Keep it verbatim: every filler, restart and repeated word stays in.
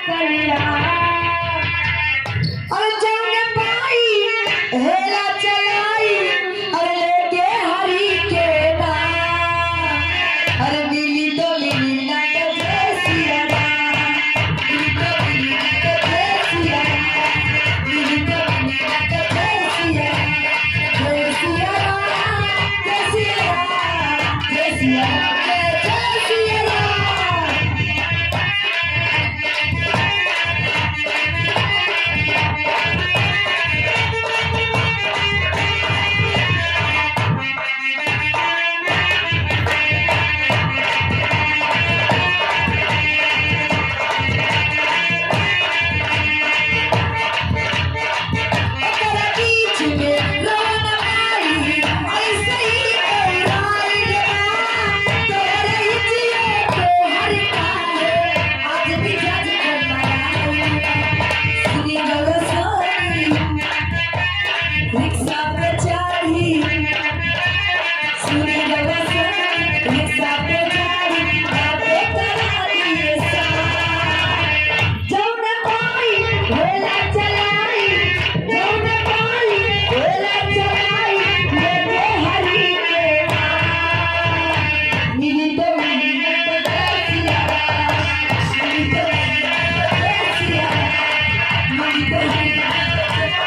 अरे जौन पाई होला चलाई, अरे लेके हरि के नाम। अरे मिली तो मिली ना तो जय सिया राम, मिली तो मिली ना तो जय सिया राम, मिली तो मिली ना तो जय सिया राम, जय सिया राम, जय सिया राम, जय सिया राम, जय, जय सिया राम। रिक्शा पे चढ़ी, सुनी रउआ सब, रिक्शा पे चढ़ी, बातें करा दिए सब। जौन पाई होला चलाई, जौन पाई होला चलाई, लेके हरि के नाम। मिली तो मिली ना तो जय सिया राम, मिली तो मिली ना तो जय सिया राम, मिली तो मिली ना तो जय